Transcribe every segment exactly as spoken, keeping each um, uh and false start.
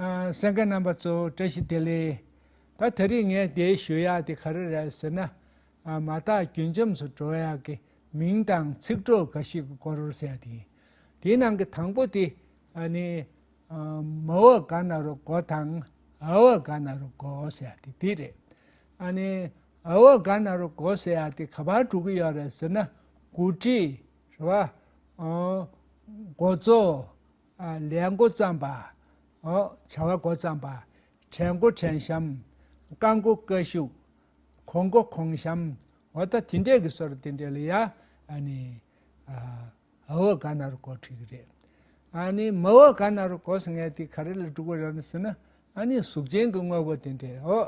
གསན་མཁན་རྣམ་པ་ཚོ་བཀྲ་ཤིས་བདེ་ལེགས། ད་དེ་རིང་ངས་འདིར་ཞུ་ཡག་དེ་ག་རེ་རེད་ཟེར་ན། མ་དག་རྒྱུན་འབྱམས་སུ་འགྲོ་ཡག་གི་མིང་དང་ཚིག་གྲོགས་འགའ་ཞིག་གི་སྐོར་ཟེར་ཡག་དེ་ཡིན། དེའི་ནང་གི་དང་པོ་དེ་ཨ་ནི་མ་འོག་ག་ན་རོ་གོ་དང་འ་འོག་ག་ན་རོ་གོ་ཟེར་ཡག་དེ་དེ་རེད། ཨ་ནི་འ་འོག་ག་ན་རོ་གོ་ཟེར་ཡག་དེ་ག་པར་འགྲོ་གི་ཡོད་རེད་ཟེར་ན། འགོ་ཁྲིད་རེད་བ། འགོ་གཙོ། ལས་འགོ་བརྩམས་པ། བྱ་བ་འགོ་བརྩམས་པ། གྲལ་འགོ་གྲལ་གཤམ། རྐ་འགོ་རྐ་གཞུག་གོང་འགོ་གོང་གཤམ། འོ་ད་དེ་འདྲས་ཀྱི་བཟོ་འདྲ་དེ་འདྲས་ལ་ཡ། ཨ་ནི། འ་འོག་ག་ན་རོ་གོ་བྲིས་ཀྱི་རེད། ཨ་ནི་མ་འོག་ག་ན་རོ་གོ་ཟེར་མཁན་དེ་ག་རེ་ལ་འགྲོ་གི་རེད་ཟེར་ན། ཨ་ནི་གཟུགས་ཅན་གྱི་དངོས་པོ་དེ་འདྲས། འོ་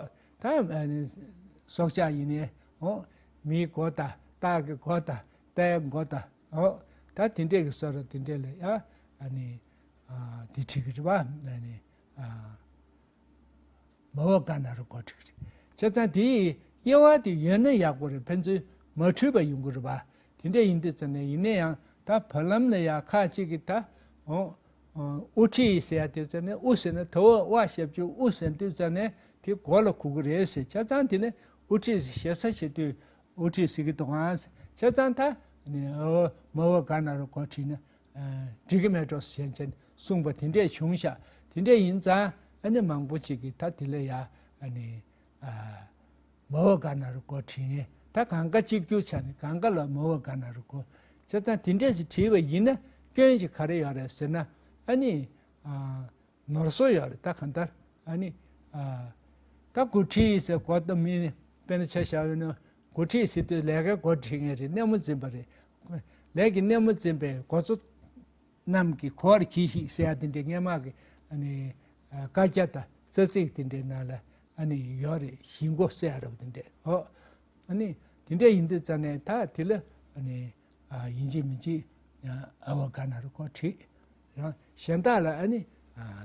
ད་ཨ་ནི་སྲོག་ཆགས་ཡིན་ནའི། འོ་མིའི་མགོ་དང་། སྟག་གི་མགོ་དང་། རྟའི་མགོ་དང་། འོ་ད་དེ་འདྲས་ཀྱི་བཟོ་འདྲ་དེ་འདྲས་ལ་ཡ། ཨ་ནི། དེ་བྲིས་ཀྱི་རེད་བ། ཨ་ནི། མ་འོག་ག་ན་རོ་གོ་བྲིས་ཀྱི་རེད། བྱས་ཙང་དེའི་དབྱེ་བ་དེ་ཡོད་ན་ཡག་པོ་རེད། ཕན་ཚུན་མ་འཁྲུལ་བ་ཡོང་གི་རེད་བ། དེ་འདྲས་ཡིན་དུས་ཙམ་ནས། ཡིན་ན་ཡང་ད་བར་ལམ་ལ་ཡ་ཁ་ཅིག་གིས་ད། འོ། དབུ་ཁྲིད་ཟེར་ཡག་དུས་ཙམ་ནས། དབུ་ཟེར་ན་དོ་བ་ཞབས་ཀྱུ་དབུ་ཟེར་དུས་ཙམ་ནས་དེ་མགོ་ལ་གོ་གི་རེད་ཟེར། བྱས་ཙང་དེ་ནས་དབུ་ཁྲིད་ཟེར་ཞེ་ས་བྱེད་དུས། དབུ་ཁྲིད་ཟེར་གྱི་འདུག་ག། བྱས་ཙང་ད་ནི་འ་འོག་མ་འོག་ག་ན་རོ་གོ་བྲིས་ན་འགྲིག་གི་མེད་འགྲོ་ཟེར་བྱས་ནས་གསུངས་པ་དེ་འདྲས་བྱུང་ཤག། དེ་འདྲས་ཡིན་ཙང་ཨ་ནི་མང་པོ་ཅིག་གིས་ད་དེ་ལ་ཡ། ཨ་ནི་མ་འོག་ག་ན་རོ་གོ་བྲིས་ངེས། ད་གང་ག་གཅིག་གྱུར་ཆགས་ནས་གང་ག་ལ་མ་འོག་ག་ན་རོ་གོ། བྱས་ཙང་དེ་འདྲས་ཞིག་བྲིས་པ་ཡིན་ན་སྐྱོན་ཞིག་ག་རེ་ཡོད་རེད་ཟེར་ན། ཨ་ནི། ནོར་སྲོལ་ཡོད་རེད། ད་གང་ལྟར་ཨ་ནི། ད་འགོ་ཁྲིད་ཟེར་གོ་ད་མི་ནི། དཔེར་ན་ཆ་བཞག་ཡོད་ན། འགོ་ཁྲིད་ཟེར་དུས་ལས་ཀའི་འགོ་ཁྲིད་མཁན་རེད། སྣེ་མོ་འཛིན་པ་རེད། ལས་ཀྱི་སྣེ་མོ་འཛིན་པའི་འགོ་གཙོ་རྣམས་ཀྱིས་གོ་བར་གྱིས་ཤིག་ཟེར་ཡག་དེ་འདྲའི་སྔས་མ་གི་ཨ་ནི། བཀའ་རྒྱ་དང་རྩ་ཚིག་དེ་འདྲའི་ནང་ལ་ཨ་ནི་ཡོད་རེད། གཞིས་འགོ་ཟེར་ཡག་རེད་པ། དེ་འདྲས། འོ། ཨ་ནི་དེ་འདྲས་ཡིན་དུས་ཙམ་ནས་ད་དེ་ལ་ཨ་ནི། ཡིན་གཅིག་མིན་གཅིག་འ་འོག་ག་ན་རོ་གོ་བྲིས། ཡང་གཞན་དག་ལ་ཨ་ནི།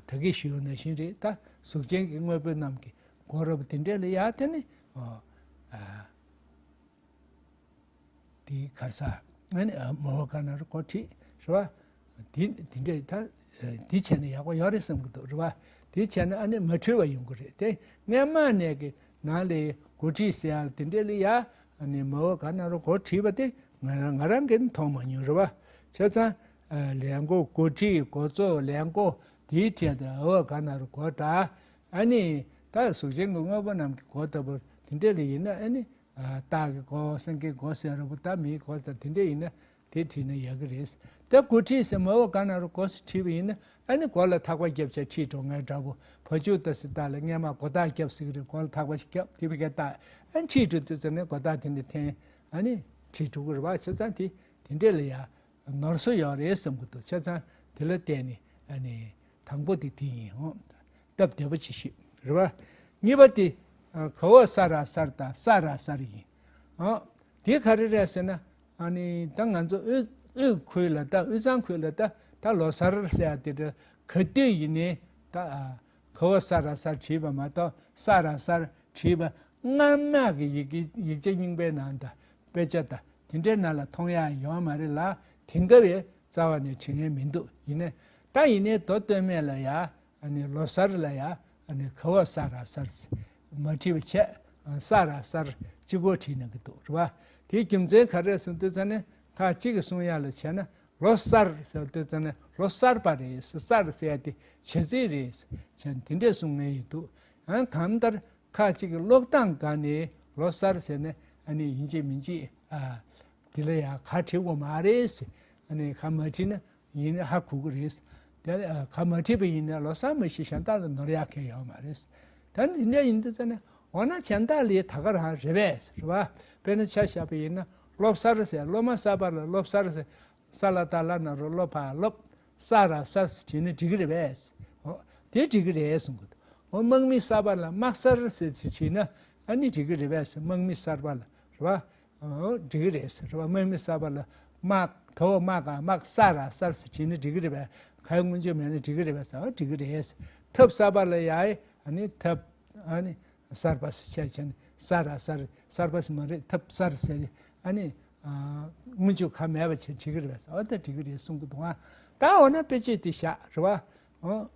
ད་གིན་ཞུས་པ་ནང་བཞིན་རེད། ད་གཟུགས་ཅན་གྱི་དངོས་པོ་རྣམས་ཀྱི་མགོ་རེད་པ། དེ་འདྲས་ལ་ཡ་དེ་ནི། འོ། དེ་ག་ས། ཨ་ནི་མ་འོག་ག་ན་རོ་གོ་བྲིས། རེད་བ། དེ་དེ་འདྲས་ད། དེ་བྱས་ན་ཡག་པོ་ཡོད་རེད་བསམ་གྱི་འདུག། རེད་བ། དེ་བྱས་ན་ཨ་ནི་མ་འཁྲུལ་བ་ཡོང་གི་རེད། དེ་སྔས་མ་ནས་ཀྱི་ནང་ལ་འགོ་ཁྲིད་ཟེར་ཡག་དེ་འདྲས་ལ་ཡ། ཨ་ནི་མ་འོག་ག་ན་རོ་གོ་བྲིས་པ་དེ་ང་རང་ང་རང་གིས་མཐོང་མ་མྱོང་། རེད་བ། བྱས་ཙང་། ལས་འགོ། འགོ་ཁྲིད། འགོ་གཙོ། ལས་འགོ། དེའི་གྲས་དེ་འ་འོག་ག་ན་རོ་གོ་འདྲ། ཨ་ནི་ད་གཟུགས་ཅན་གྱི་དངོས་པོ་རྣམས་ཀྱི་མགོ་ལྟ་བུ་དེ་འདྲས་ལ་ཡིན་ན། ཨ་ནི། སྟག་གི་མགོ། སེང་གེའི་མགོ་ཟེར་རེད་པ། ད་མིའི་མགོ་དང་དེ་འདྲས་ཡིན་ན་དེ་བྲིས་ན་ཡག་གི་རེད། ད་འགོ་ཁྲིད་ཟེར་མ་འོག་ག་ན་རོ་གོ་ཟེར་བྲིས་པ་ཡིན་ན། ཨ་ནི་མགོ་ལ་ཐག་པ་བརྒྱབ་བྱས་ཁྲིད་འགྲོ་མཁན་འདྲ་པོ། བ་ཕྱུགས་ལྟ་ཟེར་དག་ལ་སྔས་མ་མགོ་ཐག་བརྒྱབ་ཟེར་གི་རེད། མགོ་ལ་ཐག་པ་ཞིག་བརྒྱབ། དེ་བས་ཀྱང་ད་ཨ་ནི་ཁྲིད་འགྲོ་དུས་ཙམ་ནས་མགོ་ཐག་དེ་འདྲས་འཐེན། ཨ་ནི་ཁྲིད་འགྲོ་གི་རེད་བ། བྱས་ཙང་དེ་དེ་འདྲས་ལ་ཡ་ནོར་སྲོལ་ཡོད་རེད་བསམ་གྱི་འདུག། བྱས་ཙང་དེ་ལ་བརྟེན་ནས་ཨ་ནི་དང་པོ་དེ་དེ་ཡིན། འོ། སྟབས་བདེ་པོ་ཅིག་ཤོད། རེད་བ། གཉིས་པ་དེ། ག་འོག་ས་ར་གསར་དང་ས་ར་གསར་ཡིན། ཨ། དེ་ག་རེ་རེད་ཟེར་ན། ཨ་ནི་ད་ང་ཚོ་དབུས་དབུས་ཁུལ་ལ། ད་དབུས་གཙང་ཁུལ་ལ་ད་ད་ལོ་གསར་ཟེར་ཡག་དེ་འདྲ་ག་དུས་ཡིན་ནའི་ད་ག་འོག་ས་ར་གསར་བྲིས་པ་མ་གཏོགས། ས་ར་གསར་བྲིས་པ་སྔར་མ་གི་ཡི་གེ་ཡིག་ཆ་རྙིང་པའི་ནང་དང་དཔེ་ཆ་དང་དེ་འདྲའི་ནང་ལ་མཐོང་ཡག་ཡོད་མ་རེད་ལ། དེང་སྐབས་ཡང་རྩ་བ་ནས་བྲིས་མཁན་མི་འདུག། ཡིན་ནའི་ད་ཡིན་ནའི་མདོ་སྟོད་སྨད་ལ་ཡ། ཨ་ནི་ལོ་གསར་ལ་ཡ། ཨ་ནི་ག་འོག་ས་ར་གསར་མ་བྲིས་པ་བྱས། ས་ར་གསར་གཅིག་པོ་བྲིས་གནང་གི་འདུག། རེད་བ། དེའི་རྒྱུ་མཚན་ག་རེ་རེད་ཟེར་དུས་ཙམ་ནས། ཁ་ཅིག་གིས་གསུང་ཡག་ལ་བྱས་ན། ལོ་གསར་ཟེར་དུས་ཙམ་ནས་ལོ་གསར་པ་རེད། གསར་ཟེར་ཡག་དེ་བྱ་ཚིག་རེད། བྱས་དེ་འདྲས་གསུང་མཁན་ཡང་འདུག། ཡང་གང་ལྟར་ཁ་ཅིག་གིས་ཀློག་སྟངས་སྒང་ནས་ལོ་གསར་ཟེར་ནས། ཨ་ནི་ཡིན་གཅིག་མིན་གཅིག། ཨ། དེ་ལ་ཡང་ག་བྲིས་དགོས་མ་རེད་ཟེར། ཨ་ནི་ག་མ་བྲིས་ན། ཡིན་ན་ཧ་གོ་གི་རེད། དེ་ནས་ག་མ་བྲིས་པ་ཡིན་ན་ལོ་གསར་མ་ཤེས། གཞན་དག་ལ་ནོར་ཡག་གང་ཡང་ཡོད་མ་རེད། ད་ནི་དེ་འདྲ་ཡིན་དུས་ཙམ་ནས། འོ་ན་གཞན་དག་ལ་ད་ག་རང་རེད་པས། རེད་བ། དཔེར་ན་ཆ་བཞག་པ་ཡིན་ན། སློབ་གསར་ཟེར། སློབ་མ་གསར་པ་ལ་སློབ་གསར་ཟེར། ས་ལ་བཏགས་སླ་ན་རོ་སློ་བ་སློབ། ས་ར་གསར་ཟེར་བྲིས་ན་འགྲིག་གི་རེད་པས། འོ། དེ་འགྲིག་གི་རེད་གསུང་གི་འདུག། འོ། དམག་མི་གསར་པ་ལ་དམག་གསར་ཟེར་བྲིས་ན་ཨ་ནི་འགྲིག་གི་རེད་པས། དམག་མི་གསར་པ་ལ། རེད་བ། འོ། འགྲིག་གི་རེད་ཟེར། རེད་བ། དམག་མི་གསར་པ་ལ་དམག། ད་འོག་དམག་ག་དམག། ས་ར་གསར་ཟེར་བྲིས་ན་འགྲིག་གི་རེད་པས། གའི་སྔོན་འཇུག་མེད་ན་འགྲིག་གི་རེད་པས་ཟེར། འོ། འགྲིག་གི་རེད་ཟེར། ཐབ་གསར་པ་ལ་ཡ། ཨ་ནི་ཐབ། ཨ་ནི་གསར་པ་ཟེར་བྱས་བྱས་ནས། ས་ར་གསར། གསར་པ་ཟེར་མ་རེད། ཐབ་གསར་ཟེར། ཨ་ནི་སྔོན་འཇུག་ག་མེད་པ་བྱས་འགྲིག་གི་རེད་པས་ཟེར། འོ། ད་འགྲིག་གི་རེད་གསུང་གི་འདུག་ཨ། ད་འོ་ན་དཔེ་ཆ་དེ་བཞག། རེད་བ། འོ།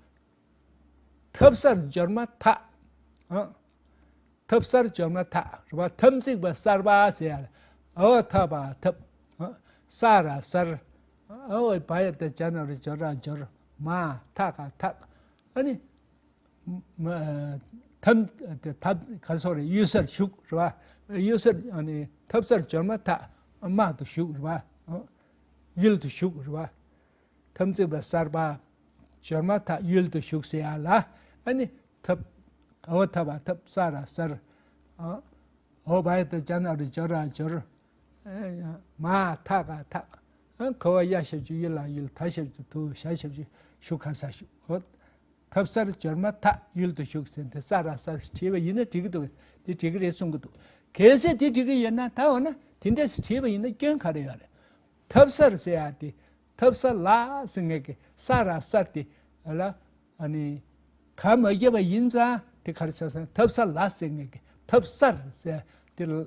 ཐབ་གསར་འབྱོར་མ་ཐག་ཨ། ཐབ་གསར་འབྱོར་མ་ཐག་རེད་པ། འཐབ་འཛིང་པ་གསར་པ་ཟེར་ཡ་ལ། འ་འོག་ཐ་བ་འཐབ། ཨ། ས་ར་གསར། འ་འོག་བ་ཡ་བཏགས་བྱ་ན་རོ་འབྱོ་ར་འབྱོར། མ་ཐ་ག་ཐག་ཨ་ནི། མ་ཐབ་ཐབ་ག་སོགས་རེད། གཡུལ་སར་ཞུགས་རེད་པ། གཡུལ་སར་ཨ་ནི་ཐབ་གསར་འབྱོར་མ་ཐག་དམག་ཏུ་ཞུགས་རེད་པ། ཨ། གཡུལ་དུ་ཞུགས་རེད་པ། འཐབ་འཛིང་པ་གསར་པ། འབྱོར་མ་ཐག་གཡུལ་དུ་ཞུགས་ཟེར་ཡ་ལ། ཨ་ནི་ཐབ། འ་འོག་ཐ་བ་འཐབ། ས་ར་གསར། ཨ། འ་འོག་བ་ཡ་བཏགས་བྱ་ན་རོ་འབྱོ་ར་འབྱོར། ཨ། མ་ཐ་ག་ཐག་ཨ། ག་འོག་ཡ་ཞབས་ཀྱུ་གཡུ་ལ་གཡུལ། ད་ཞབས་ཀྱུ་དུ། ཞ་ཞབས་ཀྱུ་ཞུ་ག་ས་ཞུགས། འོ། ཐབ་གསར་འབྱོར་མ་ཐག་གཡུལ་དུ་ཞུགས་ཟེར་ཏེ་ས་ར་གསར་བྲིས་པ་ཡིན་ན་འགྲིག་གི་འདུག་འདི་འགྲིག་གི་རེད་གསུང་གི་འདུག་གལ་སྲིད་འདི་འགྲིག་གི་ཡོད་ན། ད་འོ་ན་དེ་འདྲས་བྲིས་པ་ཡིན་ན་སྐྱོན་ག་རེ་ཡོད་རེད། ཐབ་གསར་ཟེར་ཡ་དེ། ཐབ་ས་ལ་ཟེར་མཁན་གྱི་ས་ར་གསར་དེ་ལ། ཨ་ནི་ག་མ་བརྒྱབ་པ་ཡིན་ཙང་དེ་ག་རེ་ཆགས་སོང་། ཐབ་ས་ལ་ཟེར་མཁན་གྱི་ཐབ་གསར་ཟེར་དེ་ལ།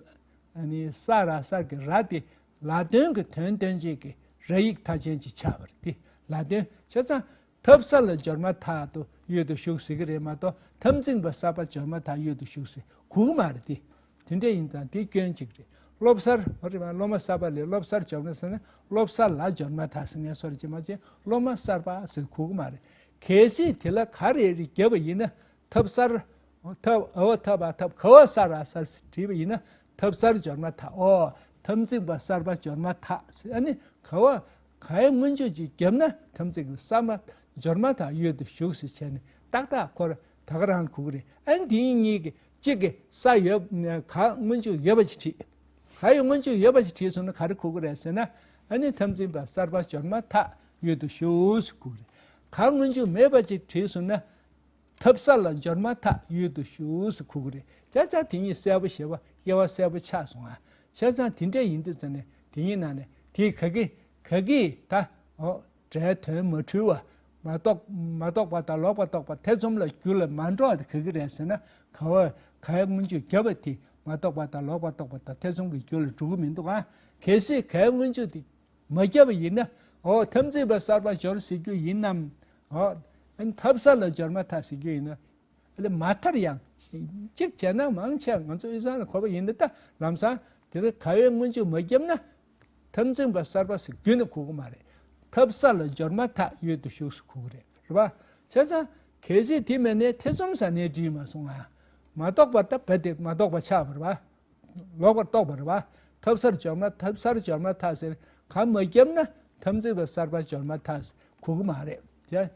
ཨ་ནི་ས་ར་གསར་གྱི་ར་དེ་ལ་དོན་གྱི་དོན་སྟོན་བྱེད་ཀྱི་ར་ཡིག་མཐའ་ཅན་ཅིག་ཆགས་པ་རེད། དེ་ལ་དོན་བྱས་ཙང་། ཐབ་ས་ལ་འབྱོར་མ་ཐག་ཏུ་གཡུལ་དུ་ཞུགས་ཟེར་གྱི་རེད་མ་གཏོགས། འཐབ་འཛིང་པ་གསར་པ་འབྱོར་མ་ཐག་གཡུལ་དུ་ཞུགས་ཟེར་གོ་གི་མ་རེད་དེ། དེ་འདྲ་ཡིན་ཙང་དེ་སྐྱོན་གཅིག་རེད། སློབ་གསར་རེད་པ། སློབ་མ་གསར་པ་ལས་སློབ་གསར་འབྱོར་མ་ཟེར་ན། སློབ་ས་ལ་འབྱོར་མ་ཐག་ཟེར་མཁན་བཟོ་འདྲ་ཅིག་མ་བྱས། སློབ་མ་གསར་པ་ཟེར་གོ་གི་མ་རེད། གལ་སྲིད་དེ་ལ་ག་རེ་རེ་བརྒྱབ་པ་ཡིན་ན། ཐབ་གསར། ཐབ། འ་འོག་ཐ་བ་འཐབ། ག་འོག་ས་ར་གསར་བྲིས་པ་ཡིན་ན། ཐབ་གསར་འབྱོར་མ་ཐག་འོ། འཐབ་འཛིང་པ་གསར་པ་འབྱོར་མ་ཐག་ཟེར། ཨ་ནི་ག་འོག་ག་ཡ་སྔོན་འཇུག་ཅིག་བརྒྱབ་ན། འཐབ་འཛིང་པ་གསར་པ་འབྱོར་མ་ཐག་གཡུལ་དུ་ཞུགས་ཟེར་བྱས་ནས་ཏག་ཏག་ཁོ་ར་ད་ག་རང་གོ་གི་རེད། ཨ་ནི་འདི་གཉིས་ཀྱི་གཅིག་གི་ས་ཡོད། ག་སྔོན་འཇུག་ཡོད་པ་ཅིག་བྲིས། ག་ཡ་སྔོན་འཇུག་ཡོད་པ་ཅིག་བྲིས་སོང་ན་ག་རེ་གོ་གི་རེད་ཟེར་ན། ཨ་ནི་འཐབ་འཛིང་པ་གསར་པ་འབྱོར་མ་ཐག་གཡུལ་དུ་ཞུགས་ཟེར་གོ་གི་རེད། ག་སྔོན་འཇུག་མེད་པ་ཅིག་བྲིས་སོང་ན། ཐབ་ས་ལ་འབྱོར་མ་ཐག་གཡུལ་དུ་ཞུགས་ཟེར་གོ་གི་རེད། བྱས་ཙང་དེ་གཉིས་གསལ་པོ་ཞེ་པོ། དབྱེ་བ་གསལ་པོ་ཆགས་སོང་ང་། བྱས་ཙང་དེ་འདྲ་ཡིན་དུས་ཙང་ནས་དེ་གཉིས་ནང་ནས་དེ་ག་གི་ག་གི་ད། འོ། སྒྲའི་དོན་མ་འཁྲུལ་བ། མ་རྟོགས། མ་རྟོགས་པ་དང་ལོག་པར་རྟོག་པ་ཐེ་ཚོམ་ལ་རྒྱུ་ལ་མ་འགྲོ་བ་དེ་ག་གི་རེད་ཟེར་ན། ག་འོག་ག་ཡ་སྔོན་འཇུག་བརྒྱབ་པ་དེ་མ་རྟོགས་པ་དང་ལོག་པར་རྟོག་པ་དང་ཐེ་ཚོམ་གྱི་རྒྱུ་ལ་འགྲོ་གི་མི་འདུག་ཨ། གལ་སྲིད་ག་ཡ་སྔོན་འཇུག་དེ་མ་བརྒྱབ་པ་ཡིན་ན། འོ། འཐབ་འཛིང་པ་གསར་པ་འབྱོར་ཟེར་རྒྱུ་ཡིན་ནམ། འོ། ཨ་ནི་ཐབ་ས་ལ་འབྱོར་མ་ཐག་ཟེར་རྒྱུ་ཡིན་ན། ཨ་ལེ་མ་མཐར་ཡང་། གཅིག་བྱས་ན་མང་ཆེ་ང་ཚོ་དབུས་གཙང་ལ་གོ་བ་ཡིན་ན། ད་ལམ་སང་དེ་ལ་ག་ཡ་སྔོན་འཇུག་མ་བརྒྱབ་ན། འཐབ་འཛིང་པ་གསར་པ་ཟེར་རྒྱུ་ནི་གོ་གི་མ་རེད། ཐབ་ས་ལ་འབྱོར་མ་ཐག་གཡུལ་དུ་ཞུགས་ཟེར་གོ་གི་རེད། རེད་པ། བྱས་ཙང་གལ་སྲིད་དེ་མེད་ནའི་ཐེ་ཚོམ་ཟ་ནའི་འགྲིག་མ་སོང་ང་། མ་རྟོགས་པ་ད་རྦད་དེ་མ་རྟོགས་པ་ཆགས་པ་རེད་པ། ལོག་པར་རྟོག་པ་རེད་པ། ཐབ་སར་འབྱོར་མ། ཐབ་སར་འབྱོར་མ་ཐག་ཟེར་ག་མ་བརྒྱབ་ན། འཐབ་འཛིང་པ་གསར་པ་འབྱོར་མ་ཐག་གོ་གི་མ་རེད། ཡ།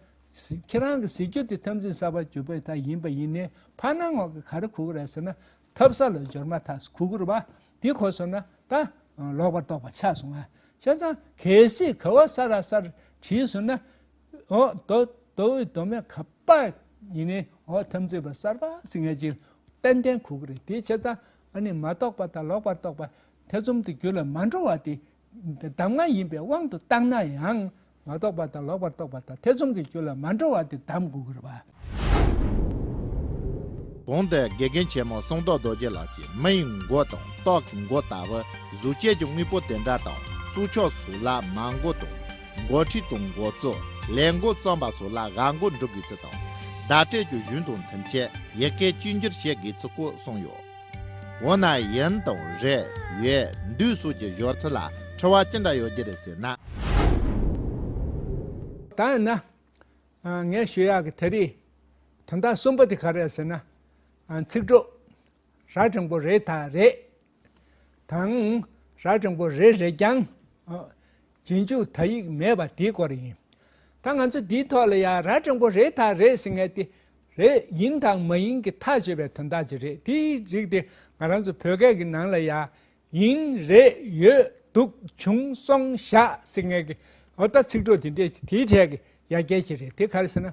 ཁྱེད་རང་གི་ཟེར་རྒྱུ་དེ་འཐབ་འཛིང་གསར་པ་འབྱོར་པ་ད་ཡིན་པ་ཡིན་ནའི། ཕར་སྣང་ངོ་གི་ག་རེ་གོ་གི་རེད་ཟེར་ན། ཐབ་ས་ལ་འབྱོར་མ་ཐག་གོ་གི་རེད་པ། དེ་གོ་སོང་ན་ད་ལོག་པར་རྟོག་པ་ཆགས་སོང་ང་། བྱས་ཙང་གལ་སྲིད་ག་འོག་ས་ར་གསར་བྲིས་སོང་ན། འོ། མདོ། མདོ་དབུས་མདོ་སྨད་ག་པར་ཡིན་ནའི། འོ། འཐབ་འཛིང་པ་གསར་པ་ཟེར་མཁན་ཅིག་ཏན་ཏན་གོ་གི་རེད། དེ་བྱས་ཙང་ཨ་ནི་མ་རྟོགས་པ་དང་ལོག་པར་རྟོག་པ་ཐེ་ཚོམ་གྱི་རྒྱུ་ལ་མ་འགྲོ་བ་དེ་གདམ་ང་ཡིན་པའི་དབང་དུ་བཏང་ན་ཡང་། མ་རྟོགས་པ་དང་ལོག་པར་རྟོག་པ་དང་ཐེ་ཚོམ་གྱི་རྒྱུ་ལ་མ་འགྲོ་བ་དེ་གདམ་དགོས་ཀྱི་རེད་པ། གོང་དུ་དགེ་རྒན་ཆེན་མོ་གསང་བདག་རྡོ་རྗེ་ལགས་ཀྱིས་མི་ཡི་མགོ་དང་སྟག་གི་མགོ་ལྟ་བུ་གཟུགས་ཅན་གྱི་དངོས་པོ་དེ་འདྲ་དང་། སྲོག་ཆགས་སོགས་ལ་མ་མགོ་དང་། མགོ་ཁྲིད་དང་མགོ་གཙོ། ལས་མགོ་བརྩམས་པ་སོགས་ལ་སྒ་མགོ་འབྲི་དགོས་ཚུལ་དང་། བརྡ་སྤྲོད་ཀྱི་གཞུང་དང་མཐུན་ཆེད་ཡི་གེ་བཅོས་བསྒྱུར་བྱེད་དགོས་ཚུལ་སྐོར་གསུངས་ཡོད། འོ་ན་ཡིན་དང་རེད། ཡོད། འདུག་སོགས་ཀྱི་སྦྱོར་ཚུལ་ལ་དྲི་བ་ཅི་འདྲ་ཡོད་ཀྱི་རེད་ཟེར་ན། ད་ཡིན་ན། ཨ། ངས་ཞུ་ཡག་གི་ད་རེས་དོན་དག་གསུམ་པ་དེ་ག་རེ་རེད་ཟེར་ན། ཨ། ཚིག་གྲོགས། ར་འགྲེང་བུ་རེ་ད་རེད། དང་། ར་འགྲེང་བུ་རེ་རེད་ཀྱང་། ཨ། རྗེས་འཇུག་ད་ཡིག་མེད་པ་དེའི་སྐོར་ཡིན། ད་ང་ཚོ་འདིའི་ཐོག་ལ་ཡ་ར་འགྲེང་བུ་རེ་ད་རེད་ཟེར་མཁན་དེ། རེད། ཡིན་དང་མ་ཡིན་གྱི་ཐག་གཅོད་པའི་དོན་དག་ཅིག་རེད། དེའི་རིགས་དེ་ང་རང་ཚོ་བོད་སྐད་ཀྱི་ནང་ལ་ཡ། ཡིན། རེད། ཡོད། འདུག་བྱུང་། སོང་། བཞག་ཟེར་མཁན་གྱི། འོ། ད་ཚིག་གྲོགས་དེ་འདྲས་དེའི་གྲས་ཀྱི་ཡ་གྱལ་ཅིག་རེད། དེ་ག་རེ་ཟེར་ན།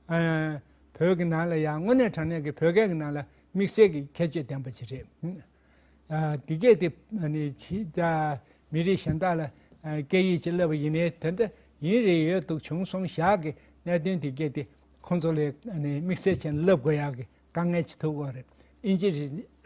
ཨ། བོད་ཀྱི་ནང་ལ་ཡང་དངོས་གནས་དྲང་གནས་ཀྱི་བོད་སྐད་ཀྱི་ནང་ལ་དམིགས་བསལ་གྱི་ཁྱད་ཆོས་ལྡན་པ་ཅིག་རེད། ཨ། འདི་སྐད་དེ་ནི་ཕྱི་ད་མི་རིགས་གཞན་དག་ལ། ཨ། སྐད་ཡིག་ཅིག་བསླབ་པ་ཡིན་ནའི། ད་ལྟ་ཡིན། རེད། ཡོད། འདུག་བྱུང་། སོང་། བཞག་གི་གནད་དོན་དེ་སྐད་དེ་ཁོང་ཚོ་ལ་ནི་དམིགས་བསལ་བྱས་ནས་བསླབ་དགོས་ཡག་གི་དཀའ་ངལ་ཅིག་ཐུག་གི་རེད། ཨིན་ཇི་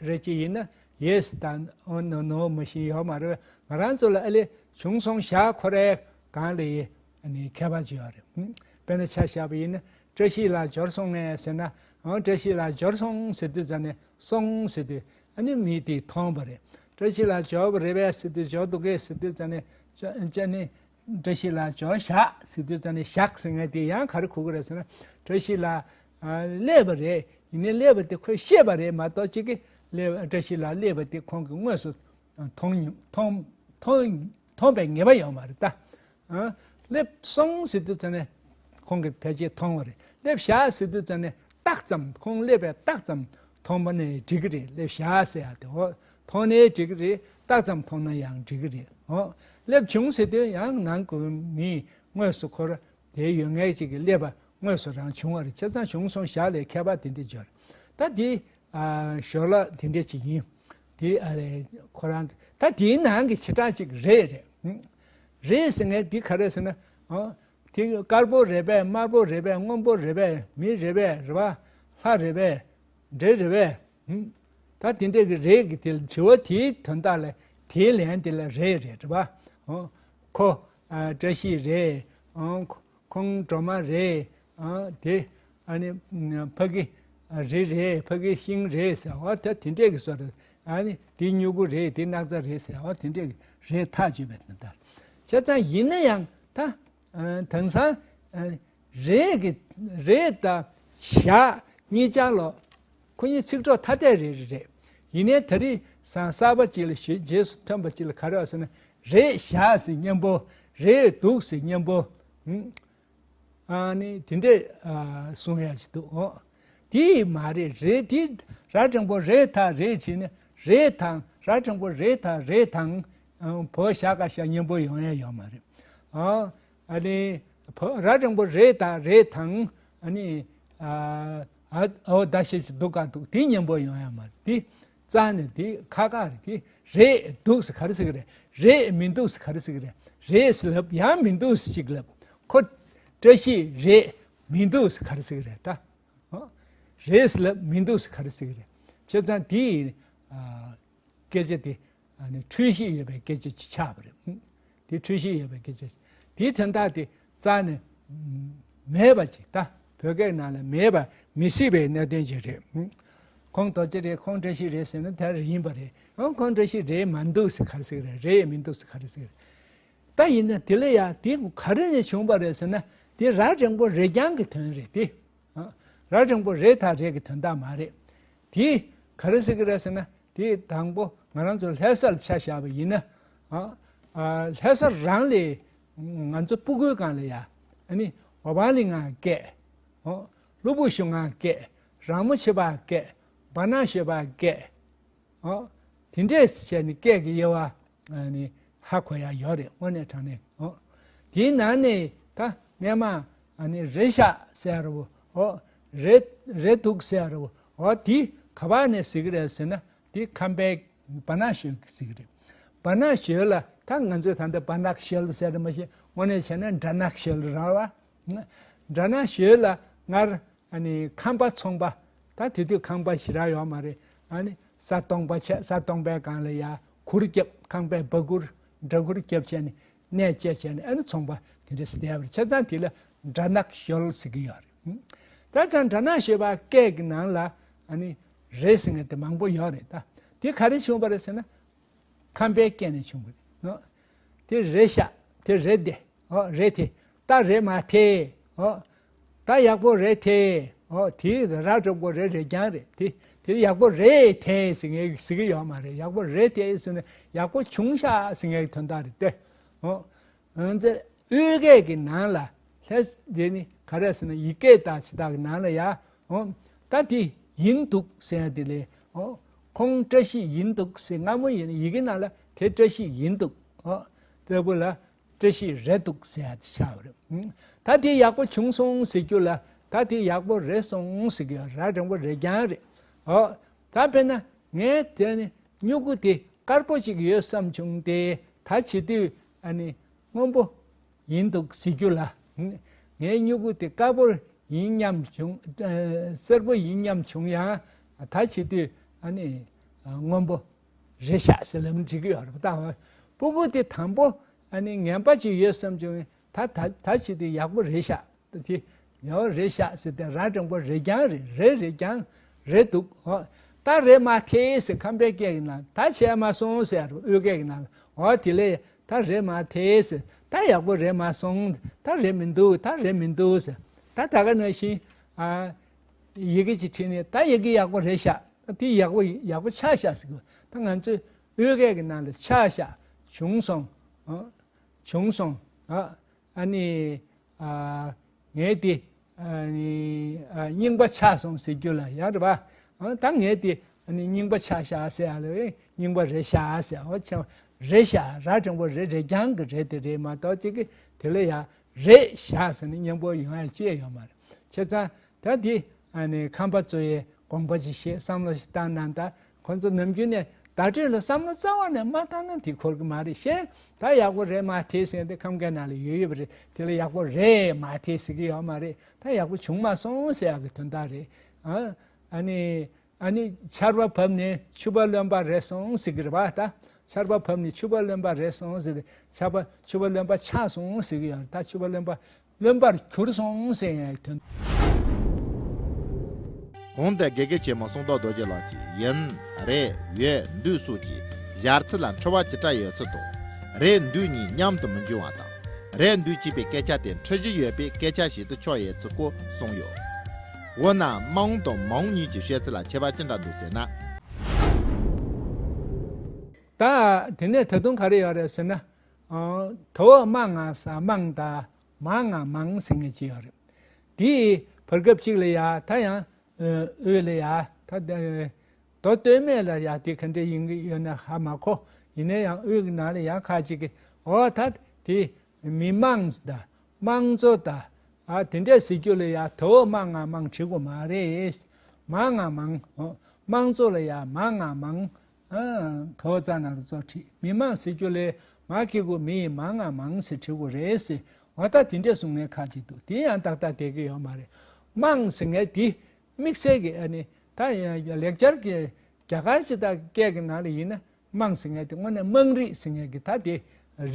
རེ་ཅིག་ཡིན་ན་ཡེས་དང་ཨོ་ནོ་ནོ་མ་གཞི་ཡོད་མ་རེད། ང་རང་ཚོ་ལ་ཨ་ལེ་བྱུང་སོང་བཞག་ཁོ་རའི་སྒང་ལ་ཡི་ཨ་ནི་ཁྱད་པར་ཅིག་ཡོད་རེད། དཔེར་ན་ཆ་བཞག་པ་ཡིན་ན་ བཀྲ་ཤིས་ལགས་འབྱོར་སོང་ངས་ཟེར་ན། ཨང་། བཀྲ་ཤིས་ལགས་འབྱོར་སོང་ཟེར་དུས་ཙ་ནས། སོང་ཟེར་དུས་ཨ་ནི་མི་དེས་མཐོང་བ་རེད། བཀྲ་ཤིས་ལགས་འབྱོར་བ་རེད་པས་ཟེར་དུས། འབྱོར་འདུག་གས་ཟེར་དུས་ཙ་ནས། ཅ་ཅ་ནི། བཀྲ་ཤིས་ལགས་འབྱོར་བཞག་ཟེར་དུས་ཙ་ནས། བཞག་ཟེར་མཁན་དེ་ཡང་ག་རེ་གོ་གི་རེད་ཟེར་ན། བཀྲ་ཤིས་ལགས་ཨ་སླེབས་པ་རེད། ཡིན་ནའི་སླེབས་པ་དེ་ཁོས་ཤེས་པ་རེད་མ་གཏོགས། གཅིག་གིས་སླེབས། བཀྲ་ཤིས་ལགས་སླེབས་པ་དེ་ཁོང་གིས་དངོས་སུ་མཐོང་མཐོང་མཐོང་མཐོང་བའི་ངེས་པ་ཡོད་མ་རེད་ད། ཨ། སླེབས་སོང་ཟེར་དུས་ཙ་ནས་ཁོང་གིས་ཕལ་ཆེར་མཐོང་བ་རེད། སླེབས་བཞག་ཟེར་དུས་ཙ་ནས་རྟགས་ཙམ། ཁོང་སླེབས་པའི་རྟགས་ཙམ་མཐོང་བ་ནས་འགྲིག་གི་རེད། སླེབས་བཞག་ཟེར་ཡ་དེ། འོ། མཐོང་ནའི་འགྲིག་གི་རེད། རྟགས་ཙམ་མཐོང་ན་ཡང་འགྲིག་གི་རེད། འོ། སླེབས་བྱུང་ཟེར་དུས་ཡང་ནང་ཁུལ་མི་དངོས་སུ་ཁོ་ར་དེ་ཡོད་མཁན་ཅིག་གིས་སླེབས་པ་དངོས་སུ་རང་བྱུང་བ་རེད། བྱས་ཙང་བྱུང་སོང་བཞག་ལས་ཁྱད་པར་དེ་འདྲ་འབྱོར། ད་དེ། ཨ། ཞོར་ལ་དེ་འདྲ་ཅིག་ཡིན། དེ། ཨ་རེ། ཁོ་རང་ད་དེའི་ནང་གི་བྱེ་བྲག་ཅིག་རེད་རེད། རེད་ཟེར་མཁན་དེ་ག་རེ་ཟེར་ན། ཨ། དེ་དཀར་པོ་རེད་པས། དམར་པོ་རེད་པས། སྔོན་པོ་རེད་པས། མི་རེད་པས། རེད་པ། ལྷ་རེད་པས། འདྲེ་རེད་པས། ད་དེ་འདྲ་གི་རེད་ཀྱི་དེ་དྲི་བ་དེའི་དོན་དག་ལ་དེའི་ལན་དེ་ལ་རེད་རེད། རེད་པ། ཨོ། ཁོ། ཨ། བཀྲ་ཤིས་རེད། ཨོ། ཁོང་སྒྲོལ་མ་རེད། ཨ། དེ། ཨ་ནི་ཕ་གི་རི་རེད། ཕ་གི་ཤིང་རེད་ཟེར། འོ། ད་དེ་འདྲས་ཀྱི་བཟོ་རེད། ཨ་ནི་དེ་སྨྱུ་གུ་རེད། དེ་སྣག་ཚ་རེད་ཟེར། འོ། དེ་འདྲས་ཀྱི་རེད་ཐག་ཆོད་པའི་དོན་དག། བྱས་ཙང་ཡིན་ན་ཡང་ད། ཨ། དེང་སང་། ཨ། རེད་ཀྱི། རེད་དང་བཞག་གཉིས་ཆར་ལོ། ཁོ་གཉིས་ཚིག་གྲོགས་ཐ་དད་རེ་རེ་རེད། ཡིན་ནའི་ད་རེས་སང་གསར་པ་ཅིག་ལ་ཞུ། རྗེས་སུ་ཐོན་པ་ཅིག་ལ་ག་རེ་ཡོད་ཟེར་ན། རེད་བཞག་ཟེར་མཉམ་པོ། རེད་འདུག་ཟེར་མཉམ་པོ། ཨ་ནི་དེ་འདྲས། ཨ། གསུང་ཡ་ཞིག་འདུག། འོ། དེ་མ་རེད། རེད་དེ། ར་འགྲེང་པོ་རེད་ད་རེད་བྲིས་ནས། རེད་དང་། ར་འགྲེང་པོ་རེད་ད་རེད་དང་། ཨ། བོ་བཞག་ག་བཞག་མཉམ་པོ་ཡོང་ཡ་ཡོད་མ་རེད། ཨ། ཨ་ནི་བོ། ར་འགྲེང་པོ་རེད་ད་རེད་དང་། ཨ་ནི། ཨ། ཨ། འོ། ད་ཞེས་འདུག་ག་འདུག་དེ་མཉམ་པོ་ཡོང་ཡ་མ་རེད། དེ་རྩ་ནས་དེ་ཁག་ཁག་རེད། དེ་རེད་འདུག་ཟེར་ག་རེ་ཟེར་གི་རེད། རེད་མི་འདུག་ཟེར་ག་རེ་ཟེར་གི་རེད། རེད་ཟེར་ལབ། ཡང་མི་འདུག་ཟེར་ཅིག་ལབ། ཁོ་བཀྲ་ཤིས་རེད་མི་འདུག་ཟེར་ག་རེ་ཟེར་གི་རེད་ད། ཨོ། རེད་ཟེར་ལབ། མི་འདུག་ཟེར་ག་རེ་ཟེར་གི་རེད། བྱས་ཙང་དེ་ཡི། ཨ། སྐད་ཆ་དེ། ཨ་ནི་འཁྲུལ་གཞི་ཡོད་པའི་སྐད་ཆ་ཅིག་ཆགས་པ་རེད། དེ་འཁྲུལ་གཞི་ཡོད་པའི་སྐད་ཆ། དེའི་དོན་དག་དེ་རྩ་ནས་མེད་པ་ཅིག། ད་བོད་སྐད་ནང་ལ་མེད་པ། མི་སྲིད་པའི་གནད་དོན་ཅིག་རེད། ཁོང་རྡོ་རྗེ་རེད། ཁོང་བཀྲ་ཤིས་རེད་ཟེར་ན་དེ་རེད། ཡིན་པ་རེད། ཨང་། ཁོང་བཀྲ་ཤིས་རེད་མ་འདུག་ཟེར་ག་རེ་ཟེར་གི་རེད། རེད་མི་འདུག་ཟེར་ག་རེ་ཟེར་གི་རེད། ད་ཡིན་ན་དེ་ལ་ཡ་དེ་ག་རེ་ནས་བྱུང་བ་རེད་ཟེར་ན། དེ་ར་འགྲེང་པོ་རེད་རྐྱང་གི་དོན་རེད་དེ། ཨ། ར་འགྲེང་པོ་རེད་ད་རེད་ཀྱི་དོན་དག་མ་རེད། དེ་ག་རེ་ཟེར་གི་རེད་ཟེར་ན། དེ་དང་པོ་ང་རང་ཚོ་ལྷ་ས་ལ་ཆ་བཞག་པ་ཡིན་ན། ཨ། ཨ། ལྷ་ས་རང་ལས་ང་ཚོ་སྤུ་གུའི་སྒང་ལ་ཡ། ཨ་ནི་འོ་བ་ལི་ང་སྐད། ཨོ། ལྷུ་བུ་ཞུ་ང་སྐད། ར་མོ་ཆེ་བ་སྐད། བ་ན་ཤོད་པ་སྐད། ཨོ། དེ་འདྲས་བྱས་ནས་སྐད་ཀྱི་དབྱེ་བ། ཨ་ནི་ཧ་གོ་ཡ་ཡོད་རེད། དངོས་གནས་དྲང་གནས། ཨོ། དེའི་ནང་ནས་ད་སྔས་མ། ཨ་ནི་རེད་བཞག་ཟེར་ཡ་རེད་བོ། ཨོ། རེད། རེད་འདུག་ཟེར་ཡ་རེད་བོ། ཨོ། དེ་ག་བ་ནས་ཟེར་གི་རེད་ཟེར་ན། དེ་ཁམས་པའི་བ་ན་ཤོད་ཟེར་གི་རེད། བ་ན་ཤོད་ལ་ད་ང་ཚོས་ད་ལྟ་བ་ནག་ཤོད་ཟེར་རེད་མ་གཞི། དངོས་གནས་བྱས་ན་སྦྲ་ནག་ཤོད་རེད་བ། སྦྲ་ནག་ཤོད་ལ་སྔར། ཨ་ནི་ཁམས་པ་ཚོང་པ། ད་དེ་དུས་ཁམས་པ་ཞེ་དྲག་ཡོད་མ་རེད། ཨ་ནི་ས་སྟོང་པ་བྱས། ས་སྟོང་པའི་སྒང་ལ་ཡ་གུར་རྒྱབ། ཁམས་པའི་སྦ་གུར། སྦྲ་གུར་རྒྱབ་བྱས་ནས་གནས་བཅས་བྱས་ནས། ཨ་ནི་ཚོང་པ་དེ་འདྲ་ཟེར་བསྡད་པ་རེད། བྱས་ཙང་དེ་ལ་སྦྲ་ནག་ཤོད་ཟེར་གི་ཡོད་རེད། ད་ཙང་སྦྲ་ནག་ཤོད་པ་སྐད་ཀྱི་ནང་ལ། ཨ་ནི་རེད་ཟེར་མཁན་དེ་མང་པོ་ཡོད་རེད། ད་དེ་ག་རེ་བྱུང་བ་རེད་ཟེར་ན། ཁམས་པའི་སྐད་ནས་བྱུང་བ་རེད། ཨོ། དེ་རེད་ཤག་དེ་རེད་དེ། ཨོ། རེད་དེ། ད་རེད་མ་དེ། ཨོ། ད་ཡག་པོ་རེད་དེ། ཨོ། དེ་ར་འགྲེང་པོ་རེད། རེད་རྐྱང་རེད་དེ། དེ་ཡག་པོ་རེད་དེ་ཟེར་མཁན་ཟེར་གི་ཡོད་མ་རེད། ཡག་པོ་རེད་དེ་ཟེར་ན་ཡག་པོ་བྱུང་ཤག་ཟེར་མཁན་གྱི་དོན་དག་རེད་དེ། ཨོ། ང་ཚོའི་དབུས་སྐད་ཀྱི་ནང་ལ། ལྷ་ས་དེ་ནི་ག་རེ་ཟེར་ན། ཡིག་སྐད་དང་ཇི་ལྟར་གྱི་ནང་ལ་ཡ། ཨོ། ད་དེ་ཡིན་འདུག་ཟེར་ཡ་དེ་ལས། ཨོ། ཁོང་བཀྲ་ཤིས་ཡིན་འདུག་ཟེར། སྔ་མོ་ཡིན་ན་ཡི་གེ་ནང་ལ་དེ་བཀྲ་ཤིས་ཡིན་འདུག། ཨོ། ལྟ་བུ་ལ་བཀྲ་ཤིས་རེད་འདུག་ཟེར་ཡ་དེ་ཆགས་པ་རེད། ད་དེ་ཡག་པོ་བྱུང་སོང་ཟེར་རྒྱུ་ལ། ད་དེ་ཡག་པོ་རེད་སོང་ཟེར་རྒྱུ་ར་འགྲེང་པོ་རེད་རྐྱང་རེད། ཨོ། ད་དཔེར་ན། ངས་དེ་ནི་སྨྱུ་གུ་དེ་དཀར་པོ་ཅིག་ཡོད་བསམ་བྱུང་སྟེ། ད་བྱེད་དུས་ཨ་ནི་སྔོན་པོ་ཡིན་འདུག་ཟེར་རྒྱུ་ལ། ངའི་སྨྱུ་གུ་དེ་དཀར་པོ་ཡིན་སྙམ་བྱུང་། ཨ། སེར་པོ་ཡིན་སྙམ་བྱུང་ཡང་། ད་བྱེད་དུས་ཨ་ནི་སྔོན་པོ་རེད་ཤག་ཟེར་ལབ་ན་འགྲིག་གི་ཡོད་རེད་པ། ད་སྤུ་གུ་དེ་དང་པོ་ཨ་ནི་ངན་པ་ཅིག་ཡོད་བསམ་བྱུང་། ད་ད་ད་བྱེད་དུས་ཡག་པོ་རེད་ཤག། དེ་ ཡང་རེད་ཤག་ཟེར་ཏེ་ར་འགྲེང་བུ་རེད་རྐྱང་རེད། རེད་རེད་རྐྱང་རེད་འདུག་ཨོ། ད་རེད་མ་ཐེ་ཟེར་ཁམས་པའི་སྐད་ཀྱི་ནང་ད་བྱས་མ་སོང་ཟེར་དབུས་སྐད་ཀྱི་ནང་ཨོ་དེ་ལས་ད་རེད་མ་ཐེ་ཟེར། ད་ཡག་པོ་རེད་མ་སོང་། ད་རེད་མི་འདུག་ད་རེད་མི་འདུག་ཟེར། ད་ད་ག་ནང་བཞིན་ཨ་ཡི་གེ་ཅིག་བྲིས་ནས་ད་ཡི་གེ་ཡག་པོ་རེད་ཤག་དེ་ཡག་པོ་ཡག་པོ་ཆགས་ཤག་ཟེར་གི། ད་ང་ཚོས་དབུས་སྐད་ཀྱི་ནང་ལ་ཆགས་ཤག་བྱུང་སོང་། ཨ། བྱུང་སོང་། ཨ། ཨ་ནི། ཨ། ངས་དེ། ཨ་ནི། ཨ། རྙིང་པ་ཆགས་སོང་ཟེར་རྒྱུ་ལ་ཡག་རེད་པ། ཨ། ད་ངས་དེ། ཨ་ནི་རྙིང་པ་ཆགས་ཤག་ཟེར་ཡ་ལ་རྙིང་པ་རེད་ཤག་ཟེར། ཨོ་ཆེ་བ། རེད་ཤག་ར་འགྲེང་བུ་རེད་རེད་རྐྱང་གི་རེད་དེ་རེད་མ་གཏོགས་གཅིག་གི་དེ་ལ་ཡ་རེད་ཤག་ཟེར་ནས་སྙན་པོ་ཡོང་ཡ་ཅི་ཡང་ཡོད་མ་རེད། བྱས་ཙང་ད་དེ་ཨ་ནི་ཁམས་པ་ཚོ་ཡི་དགོངས་པ་ཅིག་བཞེས། བསམ་བློ་ཞིག་བཏང་གནང་ད། ཁོ་ཚོ་ནམ་རྒྱུན་ནས་བརྡ་སྤྲོད་ལ་བསམ་བློ་རྩ་བ་ནས་མ་བཏང་ན་དེ་འཁོར་གི་མ་རེད། ཤེས། ད་ཡག་པོ་རེད་མ་ཐེ་ཟེར་དེ་ཁམས་སྐད་ནང་ལ་ཡོད་ཡོད་པ་རེད། དེ་ལ་ཡག་པོ་རེད་མ་ཐེ་ཟེར་གི་ཡོད་མ་རེད། ད་ཡག་པོ་བྱུང་མ་སོང་ཟེར་ཡག་གི་དོན་དག་རེད། ཨ། ཨ་ནི། ཨ་ནི་ཆར་པ་བབས་ནས་ཕྱུ་པ་རློན་པ་རེད་སོང་ཟེར་གི་རེད་པ། ད་ཆར་པ་བབས་ནས་ཕྱུ་པ་རློན་པ་རེད་སོང་ཟེར་ཏེ་ཆར་པ་ཕྱུ་པ་རློན་པ་ཆགས་སོང་ཟེར་གི་ཡོད། ད་ཕྱུ་པ་རློན་པ་རློན་པར་གྱུར་སོང་ཟེར་ཡང་དོན། གོང་དུ་དགེ་རྒན་ཆེན་མོ་གསང་བདག་རྡོ་རྗེ་ལགས་ཀྱིས་ཡིན། རེད། ཡོད། འདུག་སོགས་ཀྱི་སྦྱར་ཚུལ་ལ་འཁྲུལ་བ་ཇི་འདྲ་ཡོད་ཚུལ་དང་། རེད་འདུག་གཉིས་མཉམ་དུ་མི་འབྱུང་བ་དང་། རེད་འདུག་ཅེས་པའི་སྐད་ཆ་དེ་འཁྲུལ་གཞི་ཡོད་པའི་སྐད་ཆ་ཞིག་ཏུ་ཆགས་ཡོད་ཚུལ་སྐོར་གསུངས་ཡོད། འོ་ན་དམངས་དང་མང་གཉིས་ཀྱི་བཤད་ཚུལ་ལ་ཁྱད་པར་ཅི་འདྲ་འདུག་ཟེར་ན། ད་དེ་ནས་ད་དུང་ག་རེ་ཡོད་རེད་ཟེར་ན། ཨ། དོ་དམངས་ང་ས་དམངས་དང་། མ་ང་མང་ཟེར་མཁན་ཅིག་ཡོད་རེད། དེའི་བར་སྐབས་གཅིག་ལ་ཡ་ད་ཡང་། ཨ། དབུས་ལ་ཡ་ད་མདོ་སྟོད་སྨད་ལ་ཡ་དེ་ག་འདྲ་ཡིན་གྱི་ཡོད་ན་ཧ་མ་གོ། ཡིན་ན་ཡང་དབུས་ཀྱི་ནང་ལ་ཡ་ཁ་ཅིག་གིས་ཨོ་ད་དེ་མི་དམངས་དང་དམངས་གཙོ་དང་། ཨ། དེ་འདྲས་ཟེར་རྒྱུ་ལ་ཡ་དོ་དམངས་ང་མང་བྲི་དགོས་མ་རེད། མ་ང་མང་། ཨོ། དམངས་གཙོ་ལ་ཡ་མ་ང་མང་། ཨ། ག་བ་ཙ་ན་རོ་ཙོ་བྲིས། མི་མང་ཟེར་རྒྱུ་ལས་མ་གི་གུ་མི་ཡི་མ་ང་མང་ཟེར་བྲི་དགོས་རེད་ཟེར། འོ་ད་དེ་འདྲས་གསུང་མཁན་ཁ་ཅིག་འདུག་དེ་ཡང་ཏག་ཏག་བསྡད་ཀྱི་ཡོད་མ་རེད། དམངས་ཟེར་མཁན་དེ་དམིགས་བསལ་གྱི་ཨ་ནི་ད་ཡང་ལེགས་སྦྱར་གྱི་རྒྱ་གར་སྤྱི་དང་སྐད་ཀྱི་ནང་ལ་ཡིན་ན་དམངས་ཟེར་མཁན་དེ་དངོས་གནས་དམངས་རིགས་ཟེར་མཁན་གྱི་ད་དེ་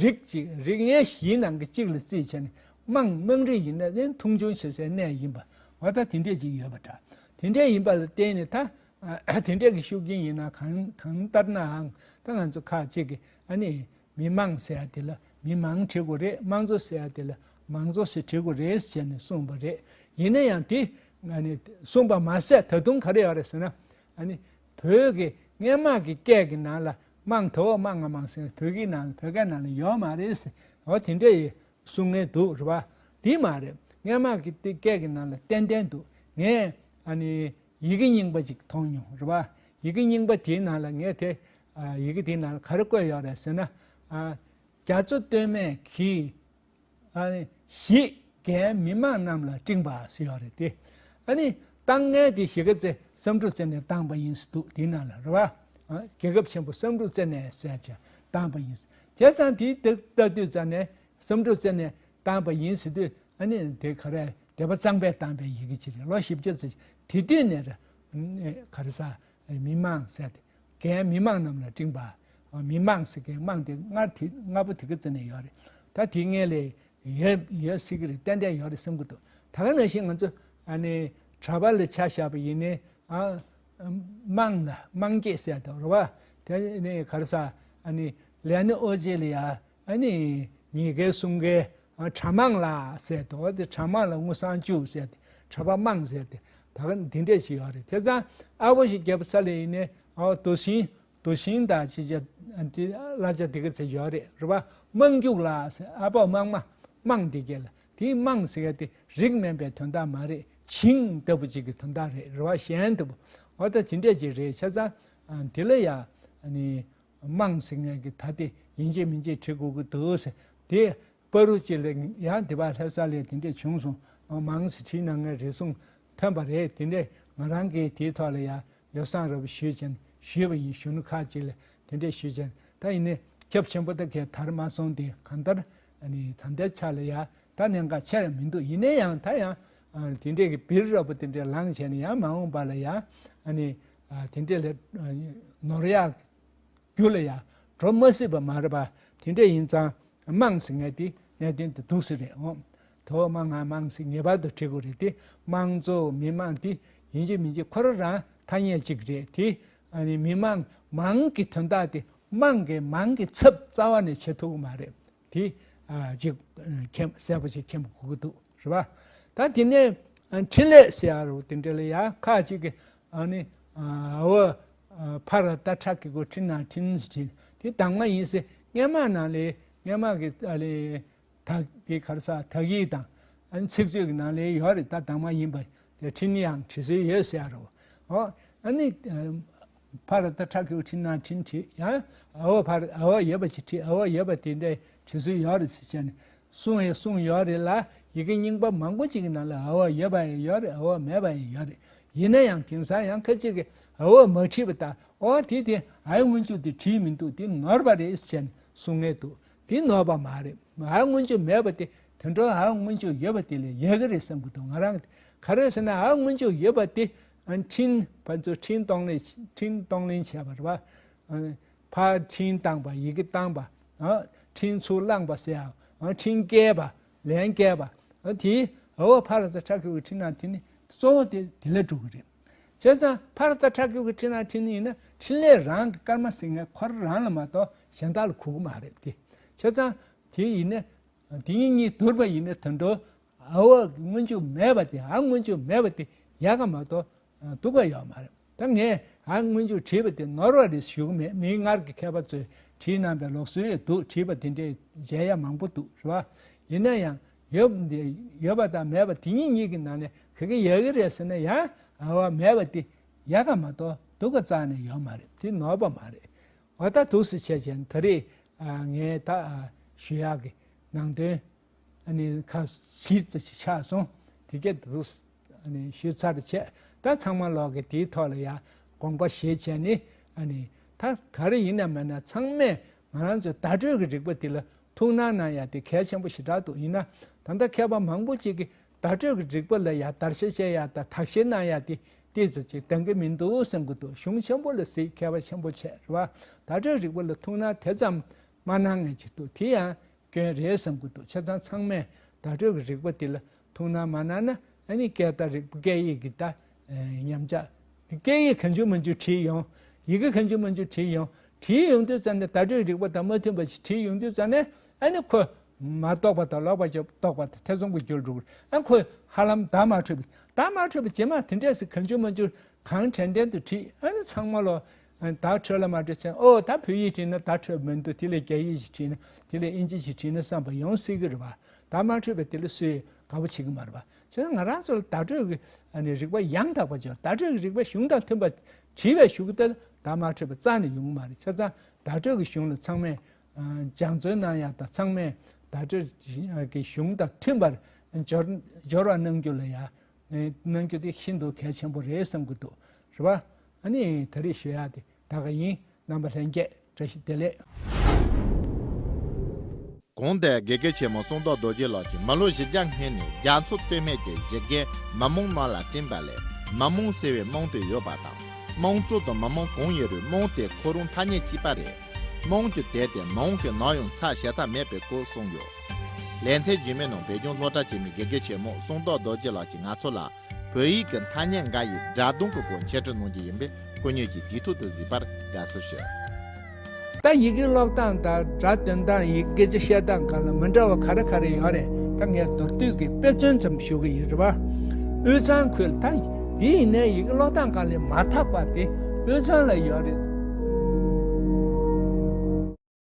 རིགས་ཅིག་རིགས་ངན་བཞིའི་ནང་གི་གཅིག་ལ་བརྩིས་བྱས་ནས་དམངས་དམངས་རིགས་ཡིན་ན་ནི་མཐོང་ཆུང་བྱེད་སའི་གནས་ཡིན་པ། འོ་ད་དེ་འདྲས་ཅིག་ཡོད་པ་འདྲ། དེ་འདྲས་ཡིན་པ་ལ་བརྟེན་ནས་ད། ཨ། དེ་འདྲས་ཀྱི་ཤུགས་རྐྱེན་ཡིན་ན་གང་གང་ལྟར་ནའང་ད་ང་ཚོ་ཁ་ཅིག་གིས་ཨ་ནི་མི་དམངས་ཟེར་ཡ་དེ་ལ་མི་མང་བྲི་དགོས་རེད། དམངས་གཙོ་ཟེར་ཡ་དེ་ལ་མང་གཙོ་ཟེར་བྲི་དགོས་རེད་ཟེར་ནས་གསུངས་པ་རེད། ཡིན་ན་ཡང་དེ་ཨ་ནི་གསུངས་པ་མ་ཟད་ད་དུང་ག་རེ་ཡོད་རེད་ཟེར་ན། ཨ་ནི་བོད་ཀྱི་སྔན་མ་གི་སྐད་ཀྱི་ནང་ལ་དམངས་དོ་དམངས་ང་མང་ཟེར་བོད་ཀྱི་ནང་ལ་བོད་སྐད་ནང་ལ་ཡོད་མ་རེད་ཟེར། འོ་དེ་འདྲས་ཡི་གསུང་མཁན་འདུག་རེད་པ། དེ་མ་རེད། སྔན་མ་གི་དེ་སྐད་ཀྱི་ནང་ལ་ཏན་ཏན་འདུག་ངས་ཨ་ནི་ཡི་གེ་རྙིང་པ་ཅིག་མཐོང་མྱོང་རེད་པ། ཡི་གེ་རྙིང་པ་དེའི་ནང་ལ་ངས་དེ། ཨ། ཡི་གེ་དེའི་ནང་ལ་ག་རེ་བཀོད་ཡོད་རེད་ཟེར་ན། ཨ། རྒྱ་མཚོ་སྟོད་སྨད་ཀྱི་ཨ་ནི་གཞིས་རྒན་མི་དམངས་རྣམས་ལ་སྤྲིངས་པ་ཟེར་ཡོད་རེད་དེ། ཨ་ནི་བཏང་མཁན་དེ་གཞིས་ཀ་རྩེ་བསམ་འགྲུབ་རྩེ་ནས་བཏང་པ་ཡིན་ཟེར་འདུག་དེའི་ནང་ལ་རེད་པ། ཨ། རྒྱལ་ཁབ་ཆེན་པོ་བསམ་འགྲུབ་རྩེ་ནས་ཟེར་བྱས་བཏང་པ་ཡིན། བྱས་ཙང་དེའི་ལྟ་ལྟ་དུས་ཙ་ནས་བསམ་འགྲུབ་རྩེ་ནས་བཏང་པ་ཡིན་ཟེར་དུས་ཨ་ནི་དེ་ག་རེ་སྡེ་པ་གཙང་པས་བཏང་པའི་ཡི་གེ་ཅིག་རེད། ལོ་བཞི་བརྒྱ་ཙམ་དེ་དུས་ནས་རེད། ག་རེ་ཟ། མི་དམངས་ཟེར་ཏེ། རྒན་མི་དམངས་རྣམས་ལ་སྤྲིངས་པ། མི་དམངས་ཟེར་མཁན་དམངས་དེ་སྔར་དེ་སྔ་པོ་དེ་ག་ཙམ་ནས་ཡོད་རེད། ད་དེ་སྔས་ལས་ཡོད་ཡོད་སྲིད་ཀྱི་རེད། ཏན་ཏན་ཡོད་རེད་བསམ་གྱི་འདུག་ད་ག་ནང་བཞིན་ང་ཚོ་ཨ་ནི་གྲྭ་པ་ལ་ཆ་བཞག་པ་ཡིན་ནའི། ཨ། དམངས་ལ་དམངས་སྐྱེས་ཟེར་དང་རེད་པ། དེ་ནས་ག་རེ་ཟ། ཨ་ནི་ལས་ནི་ཨོ་རྗེ་ལ་ཡ། ཨ་ནི་ཉིས་བརྒྱའི་གསུང་མཁན། ཨ། གྲྭ་མང་ལ་ཟེར་དོ། དེ་གྲྭ་མང་ལ་དངུལ་སྲང་བཅུ་ཟེར་ཏེ་གྲྭ་པ་མང་ཟེར་ཏེ་ད་ག་འདི་འདྲས་ཞིག་ཡོད་རེད། དེ་ཙང་ཨ་ཕོ་ཞིག་རྒྱབ་ས་ལ་ཡིན་ནའི་ཨ་རྡོ་ཤིང་རྡོ་ཤིང་དང་ཅི་བྱ་དེ་གླ་ཆ་དེ་ག་ཚད་ཡོད་རེད། རེད་པ། དམངས་རྒྱུག་ལ་ཟེར། ཨ་ཕོ་དམངས་མ་དམངས་དེ་གས་ལ་དེའི་དམངས་ཟེར་ཡ་དེ་རིགས་དམན་པའི་དོན་དག་མ་རེད། བྱིངས་ལྟ་བུ་ཅིག་གི་དོན་དག་རེད། རེད་པ། གཞན་ལྟ་བུ་འོ་ད་དེ་འདྲས་ཅིག་རེད། བྱས་ཙང་དེ་ལ་ཡ་ཨ་ནི། དམངས་ཟེར་མཁན་གྱི་ད་དེ་ཡིན་གཅིག་མིན་གཅིག་བྲི་དགོས་ཀྱི་འདུག་ཟེར། དེ་བར་དུ་ཅིག་ལ་ཡང་དེ་བ་ལྷ་ས་ལ་དེ་འདྲས་བྱུང་སོང་། མང་ཟེར་བྲིས་གནང་མཁན་རེ་ཟུང་ཐོན་པ་རེད། དེ་འདྲས་ང་རང་གིས་དེའི་ཐོག་ལ་ཡང་ཡོ་བསྲང་རོབ་ཞུས་ཀྱང་ཞུས་པ་ཡིན། གཞོན་ནུ་ཁག་ཅིག་ལ་དེ་འདྲས་ཞུས་ཀྱང་ད་ཡིན་ནའི་ཁྱབ་ཆེན་པོ་ད་གས་དར་མ་སོང་སྟེ་གང་ལྟར་ཨ་ནི་ད་ལྟའི་ཆ་ལ་ཡང་ད་གནད་འགག་ཆེ་ར་མི་འདུག་ཡིན་ནའི་ཡང་ད་ཡང་དེ་འདྲས་ཀྱི་བིར་ར་པོ་དེ་འདྲས་ལངས་བྱས་ནས་ཡང་མ་འོངས་པ་ལ་ཡང་ཨ་ནི་དེ་འདྲས་ལ་ནོར་ཡག་རྒྱུ་ལ་ཡང་འགྲོ་མ་སྲིད་པ་མ་རེད་པ། དེ་འདྲ་ཡིན་ཙང་དམངས་ཟེར་མཁན་དེ་གནད་དོན་དེ་འདུག་སེ་རེད། འོང་། དོ་དམངས་ང་དམངས་ཟེར་ངེས་པར་དུ་བྲི་དགོས་རེད་དེ། དམངས་གཙོ་མི་དམངས་དེ་ཡིན་གཅིག་མིན་གཅིག་ཁོ་རང་རང་ཐ་སྙད་གཅིག་རེད་དེ། ཨ་ནི་མི་དམངས་མང་གི་དོན་དག་དེ་དམངས་ཀྱི་མང་གི་ཚབ་རྩ་བ་ནས་བྱེད་ཐུབ་ཀྱི་མ་རེད། དེ་ཨ་ཅིག་མཁྱེན་གསལ་པོ་ཞིག་མཁྱེན་པ་དགོས་ཀྱི་འདུག་རེད་པ། ད་དེ་ནས་ཨ་འཕྲིན་ལས་ཟེར་ཡ་རུ་དེ་འདྲ་ལ་ཡ་ཁ་ཅིག་གི་ཨ་ནི་ཨ་འོ་ཨ་ཕ་ར་ཏ་ཁྲ་གི་གུ་ཁྲི་ན་ཁྲིན་ཟེར་དེ་དྭངས་མ་ཡིན་ཟེར། སྔོན་མ་ནང་ལས་སྔོན་མ་གི་ཨ་ལས་ད་དེ་ག་རེ་ཟ་དག་ཡིག་དང་ཨ་ནི་ཚིག་མཛོད་ཀྱི་ནང་ལས་ཡོད་རེད། ད་དྭངས་མ་ཡིན་པ་དེ་ཁྲིན་ཡང་བྲི་སྲོལ་ཡོད་ཟེར་ཡ་རོ། ཨོ་ཨ་ནི་ཕ་ར་ཏ་ཁྲ་གི་གུ་ཁྲི་ན་ཁྲིན་བྲིས། ཡང་འོ་ཕ་ར་འོ་ཡོད་པ་ཅིག་བྲིས། འོ་ཡོད་པ་དེ་འདྲའི་བྲི་སྲོལ་ཡོད་རེད་ཟེར་བྱས་ནས་གསུངས་ཡང་གསུངས་ཡོད་རེད་ལ། ཡི་གེ་རྙིང་པ་མང་པོ་ཅིག་གི་ནང་ལ་འོ་ཡོད་པ་ཡང་ཡོད་རེད། འོ་མེད་པ་ཡང་ཡོད་རེད། ཡིན་ན་ཡང་དེང་སང་ཡང་ཁ་ཅིག་གིས་འོ་མ་བྲིས་པ་དང་འོ་དེ་དེ་ཨའི་སྔོན་འཇུག་དེ་བྲིས་མི་འདུག་དེ་ནོར་བ་རེད་ཟེར་ནས་གསུང་ངེས་འདུག་དེ་ནོར་བ་མ་རེད། ཨའི་སྔོན་འཇུག་མེད་པ་དེ་དེ་འགྲོ་ཨའི་སྔོན་འཇུག་ཡོད་པ་དེ་ལས་ཡག་གི་རེད་བསམ་གྱི་འདུག་ང་རང་ག་རེ་ཟེར་ན་ཨའི་སྔོན་འཇུག་ཡོད་པ་དེ་ཨ་འཕྲིན་ཕན་ཚུན་འཕྲིན་གཏོང་ལེན་འཕྲིན་གཏོང་ལེན་བྱས་པ་རེད་པ། ཨ་ཕར་འཕྲིན་བཏང་པ། ཡི་གེ་བཏང་པ། ཨ་འཕྲིན་ཚུར་བླངས་པ་ཟེར་ཡ། ཨ་འཕྲིན་བསྐྱལ་བ། ལན་བསྐྱལ་བ། ཨ་དེ་འོ་ཕ་ར་ཏ་ཁྲ་གི་གུ་ཁྲི་ན་ཁྲིན་ནི་གཙོ་བོ་དེ་དེ་ལ་འགྲོ་གི་རེད། བྱས་ཙང་ཕ་ར་ཏ་ཁྲ་གི་གུ་ཁྲི་ན་ཁྲིན་ནི་ཡིན་ན་འཕྲིན་ལས་རང་གི་སྐར་མ་ཟིན་མཁན་ཁོ་རང་ལ་མ་གཏོགས་གཞན་དག་ལ་གོ་གི་མ་རེད་དེ། བྱས་ཙང་དེ་ཡིན་ན་དེ་གཉིས་གཉིས་བསྡུར་བ་ཡིན་ན་ད་དུང་ཨ་འོ་སྔོན་འཇུག་མེད་པ་དེ། ཨ་སྔོན་འཇུག་མེད་པ་དེ་ཡག་ག་མ་གཏོགས་སྡུག་པ་ཡོད་མ་རེད། ད་ངས་ཨ་སྔོན་འཇུག་བྲིས་པ་དེ་ནོར་བ་རེད་ཞུ་གི་མེད། མི་སྔར་གྱི་མཁས་པ་ཚོས་བྲིས་གནང་པའི་ལུགས་སྲོལ་ཡང་འདུག་བྲིས་པ་དེ་འདྲའི་མཇལ་ཡ་མང་པོ་འདུག་རེད་བ། ཡིན་ན་ཡང་ཡོད་ཡོད་པ་དང་མེད་པ་དེ་གཉིས་གཉིས་ཀྱི་ནང་ནས་ག་གེ་ཡག་གི་རེད་ཟེར་ན་ཡང་ཨ་འོ་མེད་པ་དེ་ཡག་ག་མ་གཏོགས་སྡུག་ག་རྩ་ནས་ཡོད་མ་རེད། དེ་ནོར་བ་མ་རེད། འོ་ད་འདུག་སེ་བྱས་བྱས་ད་རེས་ཨ་ངས་ད་ཨ་ཞུ་ཡག་གི་ནང་དོན་ཨ་ནི་ཁ་ཤས་ཅིག་ཆགས་སོང་། དེ་གས་འདུག་ཨ་ནི་ཞུས་ཚར་བྱས། ད་ཚང་མ་ལོག་གི་དེའི་ཐོག་ལ་ཡ་དགོངས་པ་བཞེས་བྱས་ནི་ཨ་ནི་ད་ག་རེ་ཡིན་ན་མིན་ན་ཚང་མས་ང་རང་ཚོའི་བརྡ་སྤྲོད་ཀྱི་རིག་པ་འདི་ལ་ཐུགས་སྣང་གནང་ཡ་དེ་གལ་ཆེན་པོ་ཞེ་དྲག་འདུག་ཡིན་ན་ད་ལྟ་མཁས་པ་མང་པོ་ཅིག་གིས་བརྡ་སྤྲོད་ཀྱི་རིག་པ་ལ་ཡ་བརྡར་ཤ་བཅད་ཡ་དང་དག་བཤེར་གནང་ཡ་དེ་ཏོག་ཙམ་ཅིག་འདང་གི་མི་འདུག་བསམ་གྱི་འདུག་གཞུང་ཆེན་པོ་ལ་གཟིགས། མཁས་པ་ཆེན་པོ་བྱས་རེད་བ། བརྡ་སྤྲོད་རིག་པ་ལ་ཐུགས་སྣང་དེ་ཙམ་མ་གནང་མཁན་ཅིག་འདུག་དེ་ཡང་སྐྱོན་རེད་བསམ་གྱི་འདུག་བྱས་ཙང་ཚང་མས་བརྡ་སྤྲོད་ཀྱི་རིག་པ་དེ་ལ་ཐུགས་སྣང་མ་གནང་ན་ཨ་ནི་སྐད་བརྡ་རིག་པ་སྐད་ཡིག་གི་ད་ཉམས་ཆག་སྐད་ཡིག་གང་བྱུང་མང་བྱུང་བྲིས་ཡོང་། ཡི་གེ་གང་བྱུང་མང་བྱུང་བྲིས་ཡོང་། བྲིས་ཡོང་དུས་ཙམ་ནས་བརྡ་སྤྲོད་རིག་པ་དང་མ་མཐུན་པ་ཞིག་བྲིས་ཡོང་དུས་ཙམ་ནས་ཨ་ནི་ཁོ་མ་རྟོགས་པ་དང་ལོག་པར་རྟོགས་པ་དང་ཐེ་ཚོམ་གྱི་རྒྱུར་འགྲོ་གི་རེད། ཨ་ཁོ་ཧ་ལམ་བརྡ་མ་འཕྲོད་པ། བརྡ་མ་འཕྲོད་པ་རྗེས་མ་དེ་འདྲས་སུ་གང་བྱུང་མང་བྱུང་གང་དྲན་དྲན་དུ་བྲིས། ཨ་ནི་ཚང་མ་ལོ་བརྡ་འཕྲོད་ལ་མ་འཕྲོད་ཚེ། ཨོ་ད་བོད་ཡིག་བྲིས་ན་བརྡ་འཕྲོད་མི་འདུག་དེ་ལས་རྒྱ་ཡིག་ཞིག་བྲིས་ན། དེ་ལས་ཨིན་ཇི་ཞིག་བྲིས་ན་བསམ་པ་ཡོང་སྲིད་ཀྱི་རེད་བ། བརྡ་མ་འཕྲོད་པ་དེ་ལ་སུས་དགའ་པོ་བྱེད་ཀྱི་མ་རེད་བ། བྱས་ན་ང་རང་ཚོ་ལ་བརྡ་སྤྲོད་ཀྱི་ཨ་ནི་རིག་པ་ཡང་དག་པ་བྱོས། བརྡ་སྤྲོད་ཀྱི་རིག་པ་གཞུང་དང་མཐུན་པ་བྲིས་པའི་གཞུག་གུ་དེ་ལ་བརྡ་མ་འཕྲོད་པ་རྩ་ནས་ཡོང་གི་མ་རེད། བྱས་ཙང་བརྡ་སྤྲོད་ཀྱི་གཞུང་ལ་ཚང་མས་ཨ་སྦྱང་བརྩོན་གནང་ཡ་དང་། ཚང་མས་བརྡ་སྤྲོད་ཀྱི་གཞུང་དང་མཐུན་པར་སྦྱོར་སྦྱོར་བ་གནང་རྒྱུ་ལ་ཡ་གནང་རྒྱུ་དེ་ཤིན་ཏུ་གལ་ཆེན་པོ་རེད་བསམ་གྱི་འདུག་རེད་བ། ཨ་ནི་ད་རེས་ཞུ་ཡ་དེ་ད་ག་ཡིན། རྣམ་པ་ལྷན་རྒྱས་བཀྲ་ཤིས་བདེ་ལེགས། གོང་དེ་དགེ་རྒན་ཆེན་མོ་གསང་བདག་རྡོ་རྗེ་ལགས་ཀྱིས་མི་ལོ་བཞི་བརྒྱ་སྔོན་ནས་རྒྱ་མཚོ་སྟོད་སྨད་ཀྱི་གཞི་རྒན་མི་མང་རྣམས་ལ་སྤྲིངས་པ་ལས། མི་མང་ཟེར་བའི་མིང་དེ་ཡོད་པ་དང་། དམངས་གཙོ་དང་མི་མང་གང་ཡིན་རུང་མིང་དེ་ཁོ་རང་ཐ་སྙད་གཅིག་པ་རེད། མིང་གི་དེ་དེ་མིང་གི་ནང་ཡང་ཚ་ཞེ་དྲག་མེད་པའི་སྐོར་གསུངས་ཡོད། ལེ་ཚན་རྗེས་མའི་ནང་བོད་ལྗོངས་སློབ་གྲྭ་ཆེན་མོའི་དགེ་རྒན་ཆེན་མོ་གསང་བདག་རྡོ་རྗེ་ལགས་ཀྱིས་ང་ཚོ་ལ་བོད་ཡིག་གི་ཐ་སྙད་འགའ་ཡི་སྒྲ་གདངས་ཀྱི་སྐོར་འཆད་ཁྲིད་གནང་རྒྱུ་ཡིན་པས་སྐུ་ཉིད་ཀྱིས་དུས་ཐོག་ཏུ་གཟིགས་པར་དགའ་བསུ་ཞུ། ད་ཡི་གེ་ཀློག་སྟངས་དང་སྒྲ་འདོན་སྟངས། ཡི་གེ་སྐད་ཆ་བཤད་སྟངས་སྒང་ལ་མི་འདྲ་བ་ག་རེ་ག་རེ་ཡོད་རེད། ད་ངས་མདོར་བསྡུས་ཀྱི་དཔེ་མཚོན་ཙམ་ཞུ་གི་ཡིན་རེད་བ། དབུས་གཙང་ཁུལ་ད་འདི་ཡིན་ནའི་ཡི་གེ་ཀློག་སྟངས་སྒང་ལས་མ་དག་པ་དེ་དབུས་གཙང་ལ་ཡོད་རེད།